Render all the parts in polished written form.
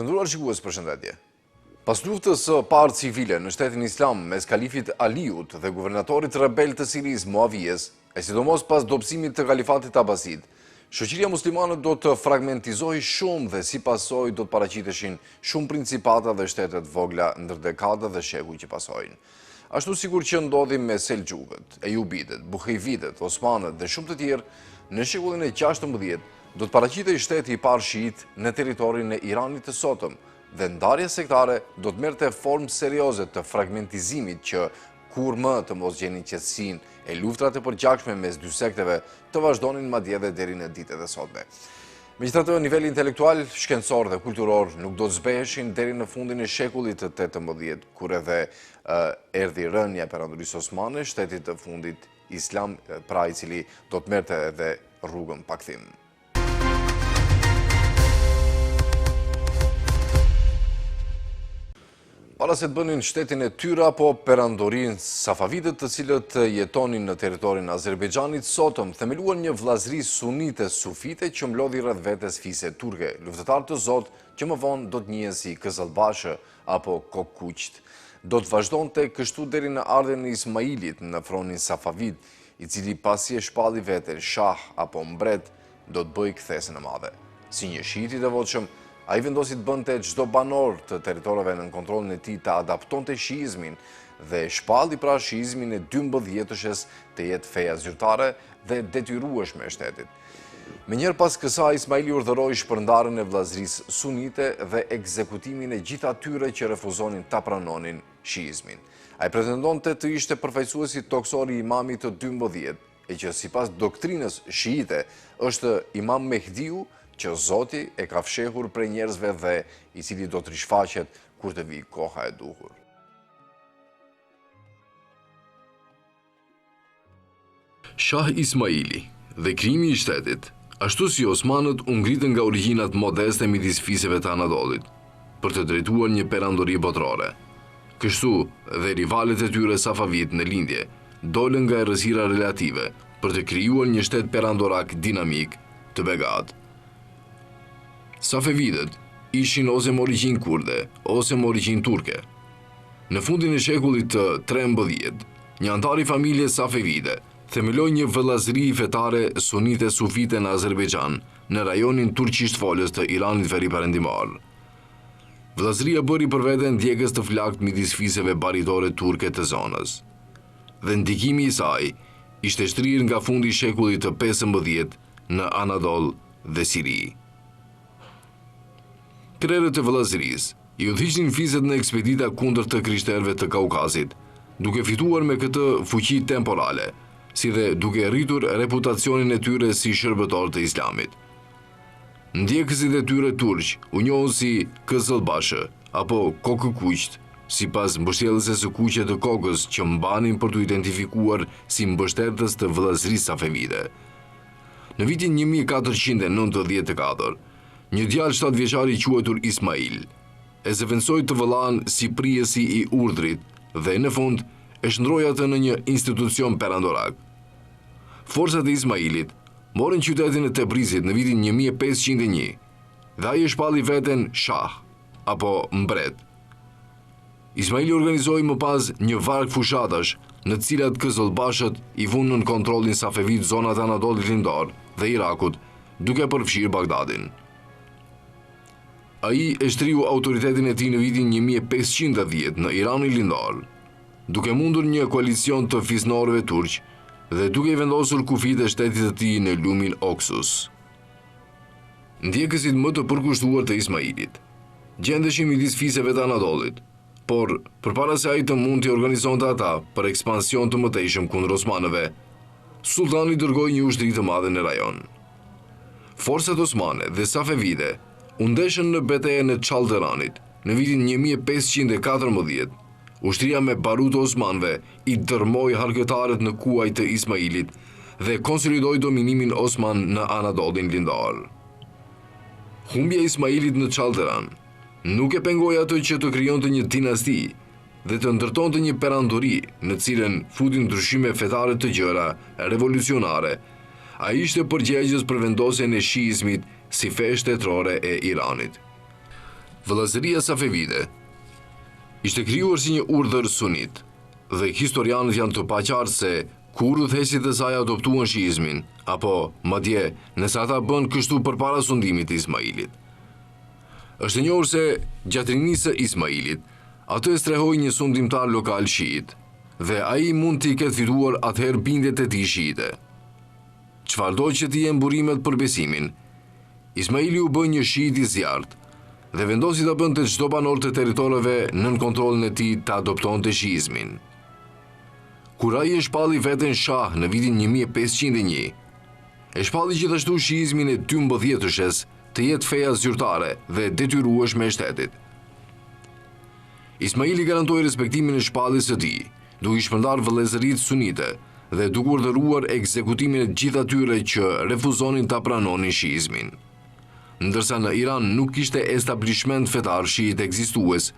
Të nderuar shikues, përshëndetje. Pas luftës së parë civile në shtetin islam mes kalifit Aliut dhe guvernatorit rebel të Sirisë, Muavijes, e sidomos pas dobësimit të kalifatit Abasid, shoqëria muslimane do të fragmentizohej shumë dhe si pasojë do të paraqiteshin shumë principata dhe shtete të vogla ndër dekada dhe shekuj që pasojnë. Ashtu sikur që ndodhi me Selxhukët, Ejubidët, Buhejvidët, Osmanët dhe shumë të tjerë, në shekullin e 16 do të paraqitej shteti i parë shiit në territorin e Iranit të sotëm dhe ndarja sektare do të merrte formë serioze të fragmentizimit që kurrë më të mos gjenin qetësinë e luftrat e përgjakshme mes dy sekteve të vazhdonin madje edhe deri në ditët e sotme. Megjithatë, niveli intelektual, shkencor dhe kulturor nuk do të zbeheshin deri në fundin e shekullit të 18, kur edhe erdhi rënia e Perandorisë Osmane, shtetit të fundit islam, pra i cili do të merrte edhe rrugën pa kthim. Para se të bënin shtetin e tyre apo perandorinë Safavidët të cilët jetonin në territorin e Azerbejxhanit sotëm, themeluan një vllazëri sunite sufite që mblodhi rreth vetes fise turke, luftëtarë të zotë që më vonë do të njihen si Këzëllbashë apo Kokëkuqtë. Do të vazhdonte kështu deri në ardhjen e Ismailit në fronin Safavid, i cili pasi e shpalli veten shah apo mbret, do të bëjë kthesën e madhe. Si një shiit i devotshëm, ai vendosi të bënte çdo banor të territoreve nën kontrollin e tij të adaptonte shiizmin dhe shpalli pra shiizmin e dymbëdhjetëshes të jetë feja zyrtare dhe e detyrueshme e shtetit. Menjëherë pas kësaj, Ismaili urdhëroi shpërndarjen e vëllazërisë sunite dhe ekzekutimin e gjithë atyre që refuzonin ta pranonin shiizmin. Ai pretendonte të ishte përfaqësuesi tokësor i imamit të 12, e që sipas doktrinës shiite është Imam Mehdiu që Zoti e ka fshehur prej njerëzve dhe i cili do të rishfaqet kur të vijë koha e duhur. Shah Ismaili dhe krijimi i shtetit, ashtu si osmanët u ngritën nga origjinat modeste midis fiseve të Anadollit, për të drejtuar një perandori botërore. Kështu, dhe rivalët e tyre Safavidë në lindje, dolën nga errësira relative për të krijuar një shtet perandorak dinamik të begatë. Safevidët ishin ose me origjinë kurde ose me origjinë turke. Në fundin e shekullit të 13, një anëtar i familjes Safevide themeloi një vëllazëri fetare sunite sufite në Azerbejxhan, në rajonin turqishtfolës të Iranit veriperëndimor. Vëllazëria bëri për vete ndjekës të flaktë midis fiseve baritore turke të zonës. Dhe ndikimi i saj ishte shtrirë nga fundi i shekullit të 15 në Anadoll dhe Siri. Krerët e vëllazërisë i udhëhiqnin fiset në ekspedita kundër të krishterëve të Kaukazit, duke fituar me këtë fuqi temporale, si dhe duke rritur reputacionin e tyre si shërbëtorë të Islamit. Ndjekësit e tyre turq u njohën si Këzëllbashë apo Kokëkuqtë, sipas mbështjellëses së kuqe të kokës që mbanin për t'u identifikuar si mbështetës të vëllazërisë safevide. Në vitin 1494, një djalë shtatëvjeçar i quajtur Ismail e zëvendësoi të vëllanë si prijësi i urdhrit dhe në fund e shndërroi atë në një institucion perandorak. Forcat e Ismailit Morën qytetin e Tebrizit në vitin 1501 dhe ai e shpalli veten shah, apo mbret. Ismaili organizoi më pas një varg fushatash në të cilat këzëllbashët i vunë nën kontrollin safevid zonat e Anadollit Lindor dhe Irakut, duke përfshirë Bagdadin. Ai e shtriu autoritetin e tij në vitin 1510 në Iranin Lindor. duke mundur një koalicion të fisnorëve turq dhe duke i vendosur kufijtë e shtetit të tij në lumin Oksus. Ndjekësit më të përkushtuar të Ismailit gjendeshin midis fiseve të Anadollit, por përpara se ai të mund t'i organizonte ata për ekspansion të mëtejshëm kundër osmanëve, sulltani dërgoi një ushtri të madhe në rajon. Forcat osmane dhe safevide u ndeshën në betejën e Çaldıranit në vitin 1514, Ushtria me barut e osmanëve i dërrmoi harkëtarët në kuaj të Ismailit dhe konsolidoi dominimin osman në Anadollin Lindor. Humbja e Ismailit në Çaldıran nuk e pengoi atë që të krijonte një dinasti dhe të ndërtonte një perandori në të cilën futi ndryshime fetare të gjera revolucionare. Ai ishte përgjegjës për vendosjen e shiizmit si fe shtetërore e Iranit. Vëllazëria Safevide ishte krijuar si një urdhër sunit dhe historianët janë të paqartë se kur udhëheqësit e saj adoptuan shiizmin, apo, madje, nëse ata bënë kështu përpara sundimit të Ismailit. Është e njohur se gjatë rinisë së Ismailit, atë e strehoi një sundimtar lokal shiit dhe ai mund t'i ketë fituar atëherë bindjet e tij shiite. Çfarëdo që të jenë burimet për besimin, Ismaili u bë një shiit i zjarrtë dhe vendosi ta bënte çdo banor të territoreve nën kontrollin e tij të adoptonte shiizmin. Kur ai e shpalli veten shah në vitin 1501, e shpalli gjithashtu shiizmin e dymbëdhjetëshes të jetë feja zyrtare dhe e detyrueshme e shtetit. Ismaili garantoi respektimin e shpalljes së tij, duke i shpërndarë vëllezëritë sunite dhe duke urdhëruar ekzekutimin e të gjithë atyre që refuzonin ta pranonin shiizmin. Ndërsa në Iran nuk kishte establishment fetar shiit ekzistues,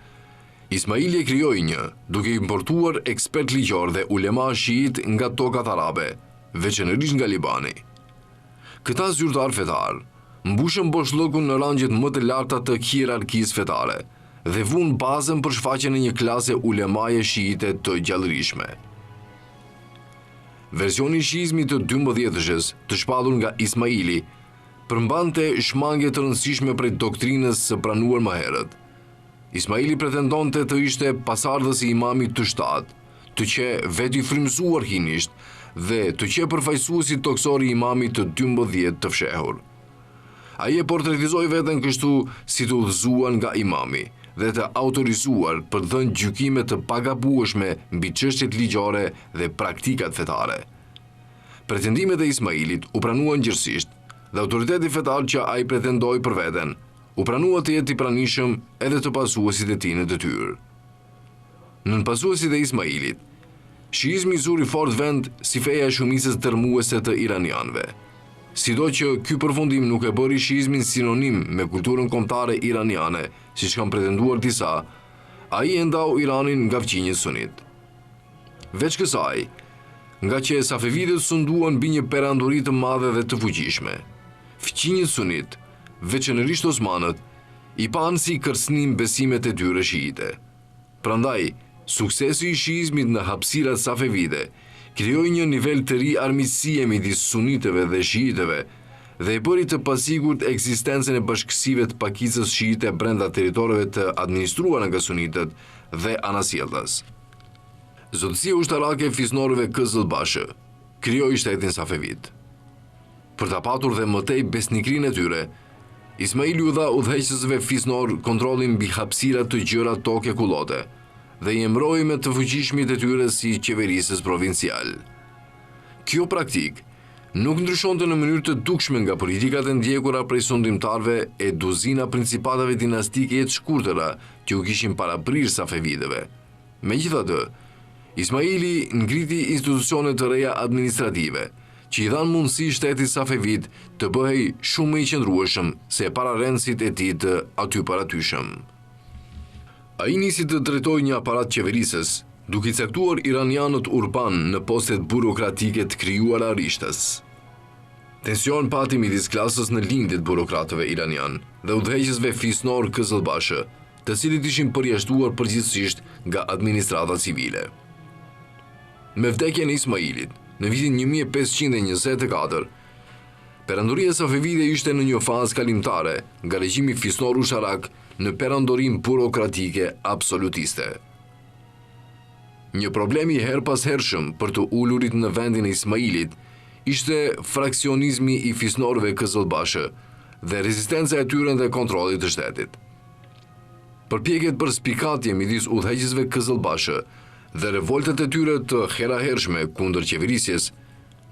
Ismaili e krijoi një, duke importuar ekspertë ligjorë dhe ulema shiitë nga tokat arabe, veçanërisht nga Libani. Këta zyrtarë fetarë mbushën boshllëkun në rangjet më të larta të hierarkisë fetare dhe vunë bazën për shfaqjen e një klase ulemaje shiite të gjallërishme. Versioni i shiizmit të dymbëdhjetëshes, të shpallur nga Ismaili, përmbante shmangie të rëndësishme prej doktrinës së pranuar më herët. Ismaili pretendonte të ishte pasardhës i imamit të shtatë, të qe vetë i frymëzuar hyjnisht dhe të qe përfaqësuesi tokësor i imamit të 12 të fshehur. Ai e portretizoi veten kështu si të udhëzuar nga imami dhe të autorizuar për të dhënë gjykime të pagabueshme mbi çështjet ligjore dhe praktikat fetare. Pretendimet e Ismailit u pranuan gjerësisht dhe autoriteti fetar që ai pretendoi për veten u pranua të jetë i pranishëm edhe te pasuesit e tij në detyrë. Nën pasuesit e Ismailit, shiizmi zuri fort vend si feja e shumicës dërrmuese të iranianëve. Sido që ky përfundim nuk e bëri shiizmin sinonim me kulturën kombëtare iraniane, siç kanë pretenduar disa, ai e ndau Iranin nga fqinjët sunitë. Veç kësaj, ngaqë Safevidët sunduan mbi një perandori të madhe dhe të fuqishme, fqinjët sunitë, veçanërisht osmanët, i panë si kërcënim besimet e tyre shiite. Prandaj, suksesi i shiizmit në hapësirat safevide krijoi një nivel të ri armiqësie midis sunitëve dhe shiitëve dhe e bëri të pasigurt ekzistencën e bashkësive të pakicës shiite brenda territoreve të administruara nga sunitët dhe anasjelltas. Zotësia ushtarake e fisnorëve Këzëllbashë krijoi shtetin safevid. Për ta patur dhe më tej besnikërinë e tyre, Ismaili u dha udhëheqësve fisnorë kontrollin mbi hapësira të gjera toke kullote dhe i emëroi më të fuqishmit e tyre si qeverisës provincialë. Kjo praktikë nuk ndryshonte në mënyrë të dukshme nga politikat e ndjekura prej sundimtarëve e duzina principatave dinastike jetëshkurtëra që u kishin paraprirë Safevidëve. Megjithatë, Ismaili ngriti institucione të reja administrative, që i dhanë mundësi shtetit safevid të bëhej shumë më i qëndrueshëm se pararendësit e tij të atyparatyshëm. Ai nisi të drejtojë një aparat qeverisës, duke i caktuar iranianët urbanë në postet burokratike të krijuara rishtas. Tension pati midis klasës në lindje të burokratëve iranianë dhe udhëheqësve fisnorë këzëllbashë, të cilët ishin përjashtuar përgjithësisht nga administrata civile. Me vdekjen e Ismailit, në vitin 1524, Perandoria Safevide ishte në një fazë kalimtare nga regjimi fisnor ushtarak në perandorinë burokratike absolutiste. Një problem i herëpashershëm për të ulurit në vendin e Ismailit ishte fraksionizmi i fisnorëve këzëllbashë dhe rezistenca e tyre ndaj kontrollit të shtetit. Përpjekjet për spikatje midis udhëheqësve këzëllbashë dhe revoltat e tyre të herahershme kundër qeverisjes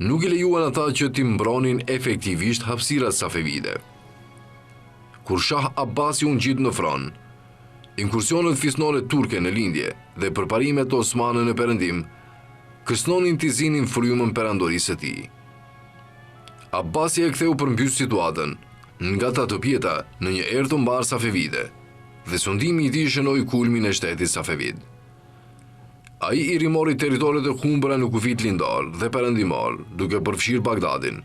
nuk i lejuan ata që t'i mbronin efektivisht hapësirat safevide. Kur Shah Abbasi u ngjit në fron, inkursionet fisnore turke në lindje dhe përparimet osmane në perëndim kërcënonin t'i zinin frymën perandorisë së tij. Abbasi e ktheu përmbys situatën, nga tatëpjeta në një erë të mbarë safevide, dhe sundimi i tij shënoi kulmin e shtetit safevid. Ai i rimori territoret e humbura në kufijtë lindorë dhe perëndimorë, duke përfshirë Bagdadin,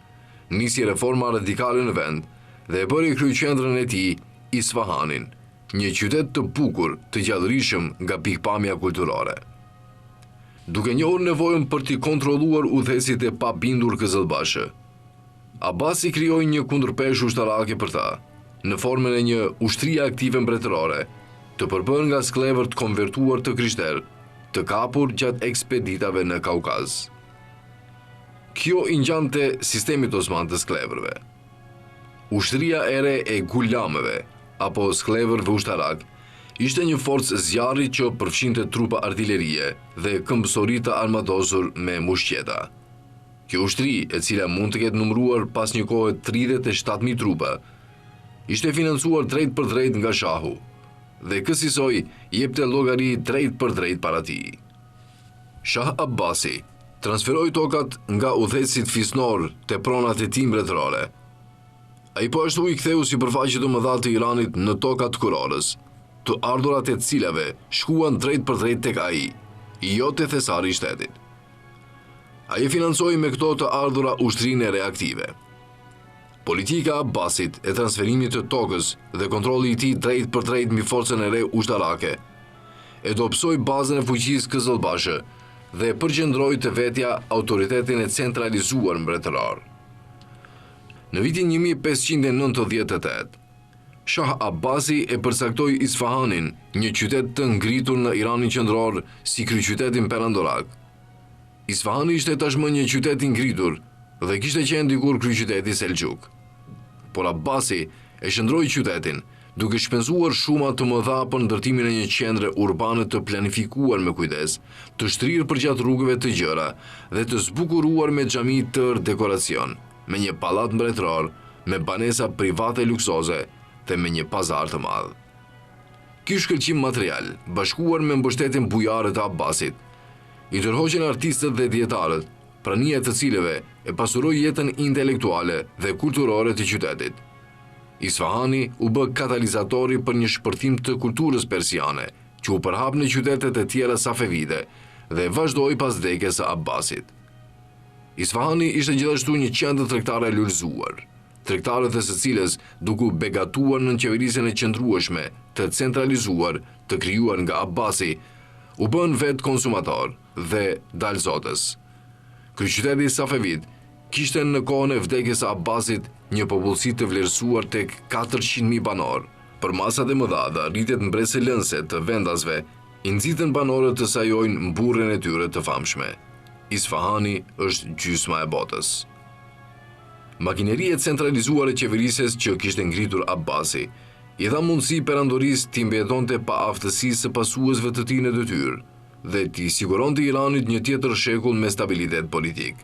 nisi reforma radikale në vend dhe e bëri kryeqendrën e tij Isfahanin. një qytet të bukur, të gjallërishëm nga pikëpamja kulturore. Duke njohur nevojën për t'i kontrolluar udhëheqësit e pabindur këzëllbashë, Abasi krijoi një kundërpeshë ushtarake për ta, në formën e një ushtrie aktive mbretërore, të përbërë nga skllevër të konvertuar të krishterë, të kapur gjatë ekspeditave në Kaukaz. Kjo i ngjante sistemit osman të skllevërve. Ushtria e re e gulamëve, apo skllevërve ushtarakë, ishte një forcë zjarri që përfshinte trupa artilerie dhe këmbësori të armatosur me mushqeta. Kjo ushtri, e cila mund të ketë numëruar pas një kohe 37.000 trupa, ishte financuar drejtpërdrejt nga shahu dhe kësisoj jepte llogari drejtpërdrejt para tij. Shah Abbasi transferoi tokat nga udhëheqësit fisnorë te pronat e tij mbretërore. Ai po ashtu i ktheu sipërfaqe të mëdha të Iranit në toka të kurorës, të ardhurat e të cilave shkuan drejtpërdrejt tek ai, jo te thesari i shtetit. Ai e financoi me këto të ardhura ushtrinë e re aktive. Politika e Abbasit e transferimit të tokës dhe kontrolli i tij drejtpërdrejt mbi forcën e re ushtarake e dobësoi bazën e fuqisë këzëllbashë dhe e përqendroi te vetja autoritetin e centralizuar mbretëror. Në vitin 1598, Shah Abbasi e përcaktoi Isfahanin, një qytet të ngritur në Iranin qendror, si kryeqytetin perandorak. Isfahani ishte tashmë një qytet i ngritur dhe kishte qenë dikur kryeqyteti selxhuk. Por Abbasi e shndërroi qytetin, duke shpenzuar shuma të mëdha për ndërtimin e një qendre urbane të planifikuar me kujdes, të shtrirë përgjatë rrugëve të gjera dhe të zbukuruar me xhami tërë dekoracion, me një pallat mbretëror, me banesa private luksoze dhe me një pazar të madh. Ky shkëlqim material, bashkuar me mbështetjen bujare të Abbasit, i tërhoqën artistët dhe dijetarët, prania e të cilëve e pasuroi jetën intelektuale dhe kulturore të qytetit. Isfahani u bë katalizatori për një shpërthim të kulturës persiane, që u përhap në qytetet e tjera safevide dhe vazhdoi pas vdekjes së Abbasit. Isfahani ishte gjithashtu një qendër tregtare e lulëzuar, tregtarët e së cilës duke u begatuar nën qeverisjen e qëndrueshme të centralizuar të krijuar nga Abbasi, u bënë vetë konsumatorë dhe dalëzotës. Kryeqyteti Safevid kishte në kohën e vdekjes së Abbasit një popullsi të vlerësuar tek 400.000 banorë. Përmasat e mëdha dhe arritjet mbresëlënëse të vendasve i nxitën banorët të sajojnë mburrjen e tyre të famshme. Isfahani është gjysma e botës. Makineria e centralizuar e qeverisjes që kishte ngritur Abbasi, i dha mundësi perandorisë t'i mbijetonte paaftësisë së pasuesve të tij në detyrë dhe t'i siguronte Iranit një tjetër shekull me stabilitet politik.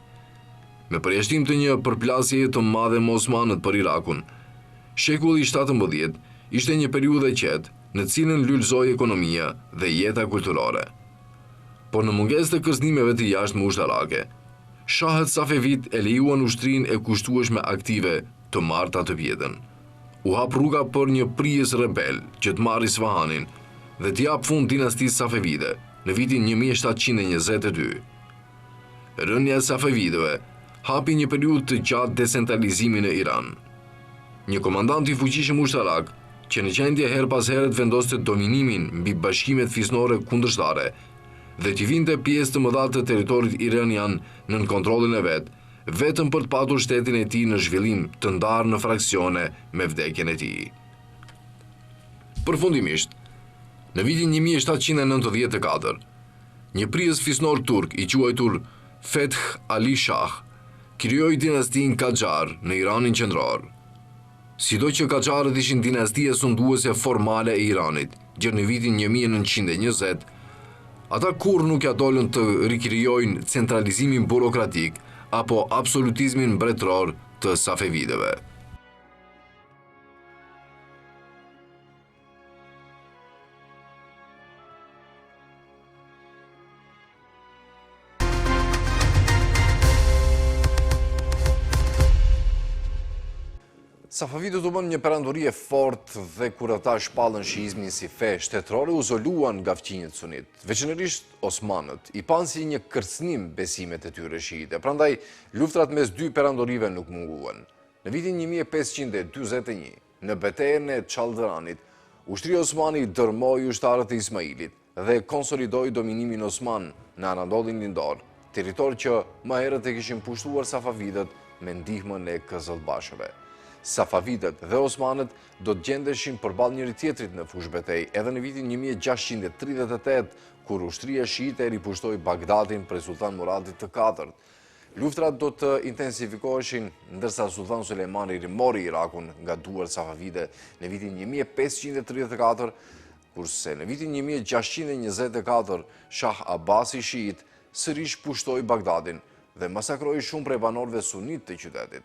Me përjashtim të një përplasjeje të madhe me osmanët për Irakun, shekulli i 17 ishte një periudhë e qetë në të cilën lulëzoi ekonomia dhe jeta kulturore. Por në mungesë të kërcënimeve të jashtme ushtarake, Shahët safevid e lejuan ushtrinë e kushtueshme aktive të marrë tatëpjetën. U hap rruga për një prijës rebel që të marrë Isfahanin dhe t'i japë fund dinastisë safevide në vitin 1722. Rënia e safevidëve hapi një periudhë të gjatë decentralizimi në Iran. Një komandant i fuqishëm ushtarak, qe në gjendje herë pas here të vendoste dominimin mbi bashkimet fisnore kundërshtare dhe t'i vinte pjesë të mëdha të territorit iranian nën kontrollin e vet, vetëm për të patur shtetin e tij në zhvillim të ndarë në fraksione me vdekjen e tij. Përfundimisht, në vitin 1794, një prijës fisnor turk i quajtur Feth Ali Shah krijoi dinastinë Qajar në Iranin qendror. Sido që Qajarët ishin dinastia sunduese formale e Iranit, gjer në vitin 1920, ata kurrë nuk ia dolën të rikrijojnë centralizimin burokratik apo absolutizmin mbretëror të Safevidëve. Safavidët u bënë një perandori e fortë dhe kur ata shpallën shiizmin si fe shtetërore, u izoluan nga fqinjët sunit. Veçanërisht Osmanët i panë si një kërcënim besimet e tyre shiite. Prandaj, luftërat mes dy perandorive nuk munguan. Në vitin 1541, në betejën e Çaldıranit, Ushtria osmane i dërmoi ushtarët e Ismailit dhe konsolidoi dominimin osman në Anadollin Lindor, territor që më herët e kishin pushtuar Safavidët me ndihmën e Këzëllbashëve. Safavidët dhe osmanët do të gjendeshin përballë njëri-tjetrit në fushëbetejë edhe në vitin 1638, kur ushtria shiite ripushtoi Bagdadin prej Sulltan Muradit të Katërt. Luftërat do të intensifikoheshin ndërsa Sulltan Sulejmani rimori Irakun nga duart safavide në vitin 1534, kurse në vitin 1624 Shah Abasi shiit sërish pushtoi Bagdadin dhe masakroi shumë prej banorëve sunitë të qytetit.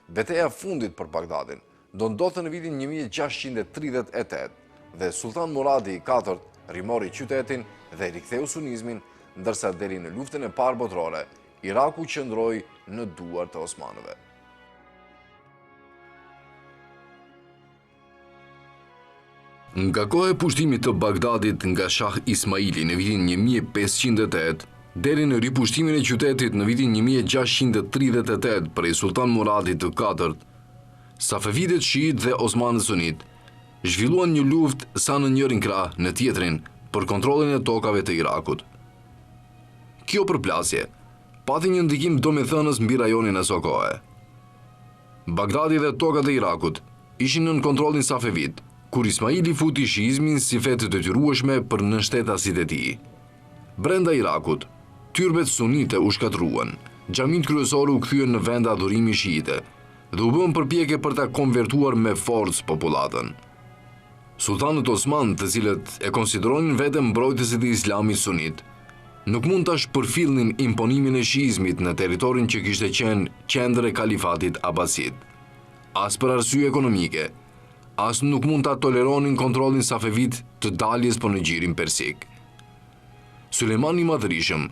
Beteja e fundit për Bagdadin do ndodhte në vitin 1638 dhe Sulltan Muradi i Katërt rimori qytetin dhe riktheu sunizmin, ndërsa deri në Luftën e Parë Botërore, Iraku qëndroi në duar të osmanëve. Nga koha e pushtimit të Bagdadit nga Shah Ismaili në vitin 1508, deri në ripushtimin e qytetit në vitin 1638 prej Sulltan Muradit të Katërt, Safevidët shiitë dhe osmanët sunitë zhvilluan një luftë sa në njërin krah në tjetrin për kontrollin e tokave të Irakut. Kjo përplasje pati një ndikim domethënës mbi rajonin asokohe. Bagdadi dhe tokat e Irakut ishin nën kontrollin safevid, kur Ismaili futi shiizmin si fe të detyrueshme për nënshtetasit e tij. Brenda Irakut, tyrbet sunite u shkatërruan, xhamitë kryesore u kthyen në vende adhurimi shiite dhe u bënë përpjekje për ta konvertuar me forcë popullatën. Sulltanët osmanë, të cilët e konsideronin veten mbrojtësit e Islamit sunit, nuk mund ta shpërfillnin imponimin e shiizmit në territorin që kishte qenë qendër e Kalifatit Abbasid, as për arsye ekonomike, as nuk mund ta toleronin kontrollin safevid të daljes për në Gjirin Persik. Sulejmani i Madhërishëm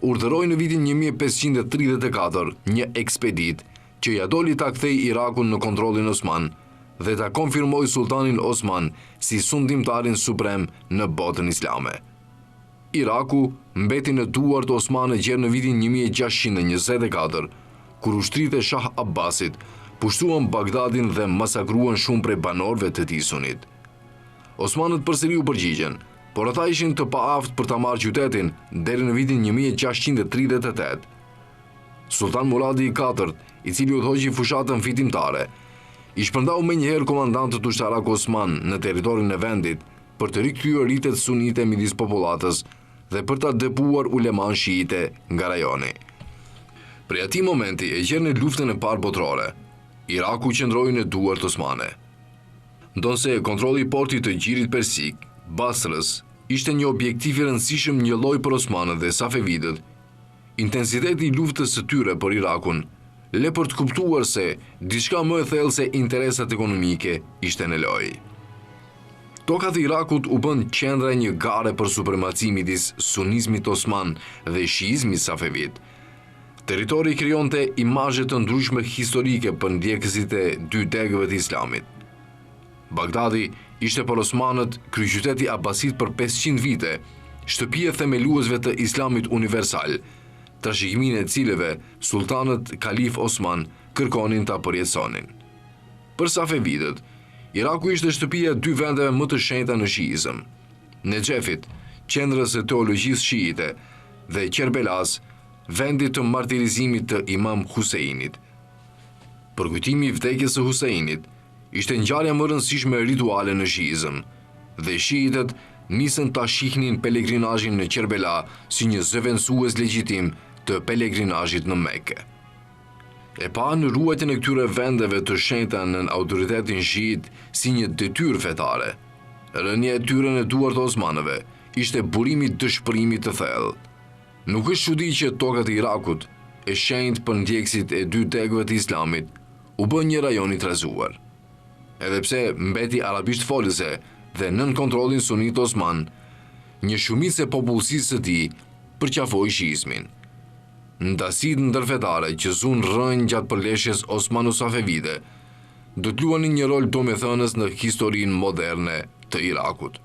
urdhëroi në vitin 1534 një ekspeditë që ia doli ta kthejë Irakun në kontrollin osman dhe ta konfirmojë sulltanin osman si sundimtarin suprem në botën islame. Iraku mbeti në duart osmane gjer në vitin 1624, kur ushtritë e Shah Abbasit pushtuan Bagdadin dhe masakruan shumë prej banorëve të tij sunitë. Osmanët përsëri u përgjigjën, por ata ishin të paaftë për ta marrë qytetin deri në vitin 1638. Sulltan Muradi i Katërt, i cili udhëhoqi fushatën fitimtare, i shpërndau menjëherë komandantët ushtarakë osmanë në territorin e vendit për të rikthyer ritet sunite midis popullatës dhe për ta dëbuar ulemanë shiite nga rajoni. Prej atij momenti e gjer në Luftën e Parë Botërore, Iraku qëndroi në duart osmane. Ndonëse kontrolli i portit të Gjirit Persik, Basrës, ishte një objektiv i rëndësishëm njëlloj për osmanët dhe safevidët, intensiteti i luftës së tyre për Irakun le për të kuptuar se diçka më e thellë se interesat ekonomike ishte në lojë. Tokat e Irakut u bënë qendra e një gare për supremaci midis sunizmit osman dhe shiizmit safevid. Territori krijonte imazhe të ndryshme historike për ndjekësit e dy degëve të Islamit. Bagdadi ishte për osmanët kryeqyteti abbasid për 500 vite, shtëpi e themeluesve të Islamit universal, trashëgiminë e cilëve sulltanët kalifë osmanë kërkonin ta përjetësonin. Për safevidët, Iraku ishte shtëpia e dy vendeve më të shenjta në shiizëm, Nexhefit, qendrës së teologjisë shiite, dhe Qerbelasë, vendit të martirizimit të Imam Huseinit. Përkujtimi i vdekjes së Huseinit ishte ngjarja më e rëndësishme rituale në shiizëm, dhe shiitët nisën ta shihnin pelegrinazhin në Qerbela si një zëvendësues legjitim të pelegrinazhit në Mekë. E panë ruajtjen e këtyre vendeve të shenjta nën autoritetin shiit si një detyrë fetare. Rënia e tyre në duart e osmanëve ishte burim i dëshpërimit të thellë. Nuk është çudi që tokat e Irakut, e shenjtë për ndjekësit e dy degëve të Islamit, u bë një rajon i trazuar. Edhe pse mbeti arabisht folëse dhe nën kontrollin sunit osman, një shumicë e popullsisë së tij përqafoi shiizmin. Ndasitë ndërfetare që zunë rrënjë gjatë përleshjes osmano-safevide do të luanin një rol domethënës në historinë moderne të Irakut.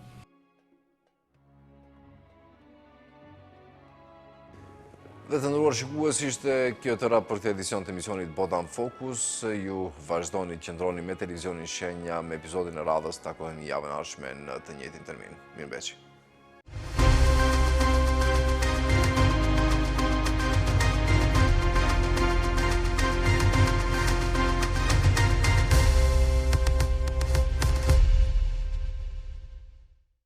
Dhe të nderuar shikues ishte kjo e tëra për këtë edicion të emisionit Bota në Fokus. Ju vazhdoni të qëndroni me televizionin Shenja me episodin e radhës takohemi javën e ardhshme në të njëjtin termin. Mirëmbeçi.